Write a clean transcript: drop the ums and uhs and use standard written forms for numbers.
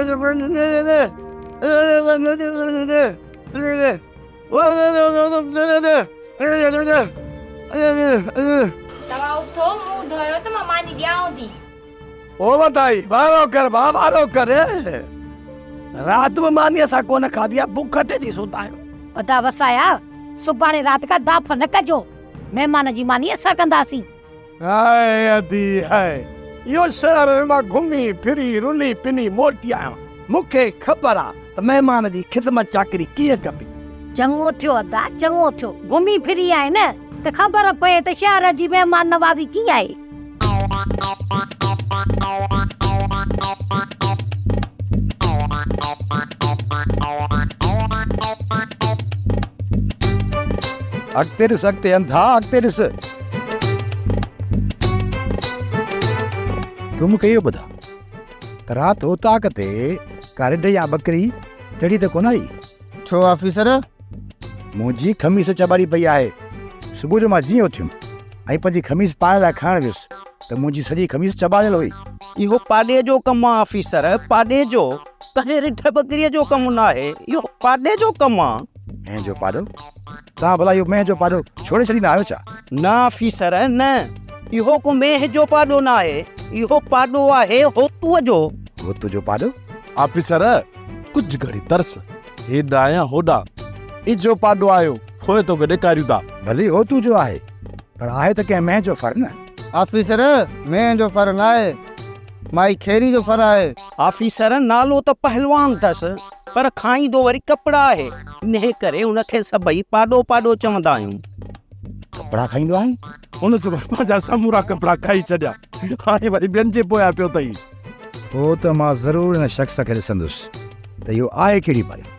توهان اٿو، منهن ڌويو ته مان ماني ڏيانو ٿي. او وڌائي، وارو ڪر ڀاء وارو ڪر. رات به ماني اسان ڪونه کاڌي آ، بک تي ٿي ستا آهيون. ادا وسايا، سڀاڻي رات ڪا داڦ نه ڪجو، مهمان جي ماني اسان ڪنداسين. هاء ادي هاء، اهو شهر ۾ مان گهمي ڦري رلي پني موٽي آيو آهيان، مون کي خبر آ ته مهمان جي خدمت چاڪري ڪيئن ڪبي. چڱو ٿيو ادا، چڱو ٿيو، گهمي ڦري آئين نه ته خبر پئي ته شهر جي مهمان نوازي ڪيئن آهي. اڳتي ڏس اڳتي انڌا اڳتي ڏس. تون مون کي اهو ٻڌاء ته رات اوطاق تي ڪا رڍ يا ٻڪري چڙهي ته ڪونه آئي؟ ڇو آفيسر؟ منهنجي خميس چٻاڙي پئي آهي. صبح جو مان جيئن اٿيم ۽ پنهنجي خميس پائڻ لاء کڻڻ ويس ته منهنجي سڄي خميس چٻاڙيل هئي. اهو پاڏي جو ڪم آ آفيسر، پاڏي جو. ڪنهن رڍ ٻڪريء جو ڪم ناهي، اهو پاڏي جو ڪم آ. مينهن جو پاڏو؟ توهان ڀلا اهو مينهن جو پاڏو ڇوڙي ڇڏيندا آهيو ڇا؟ نه آفيسر نه، اهو ڪو مينهن جو پاڏو ناهي، اهو پاڏو آهي هوتوء جو. هوتوء جو پاڏو؟ آفيسر، ڪجهه گهڙي ترس، هيڏانهن يا هوڏانهن، اجهو پاڏو آيو، پوء توکي ڏيکاريون ٿا. ڀلي هوتوء جو آهي، پر آهي ته ڪنهن مينهن جو ڦر نه. آفيسر، مينهن جو ڦر ناهي، مائي خيري جو ڦر آهي. آفيسر، نالو ته پهلوان اٿس، پر کائيندو وري ڪپڙا آهي، انهيء ڪري ان کي سڀئي پاڏو پاڏو چوندا آهيون. ڪپڙا کائيندو آهي؟ هن ته پنهنجا سمورا ڪپڙا کائي ڇڏيا، هاڻي وري ٻين جي پويان پيو اٿئي. پوء ته مان ضرور ان شخص کي ڏسندس ته اهو آهي ڪهڙي ڀلا.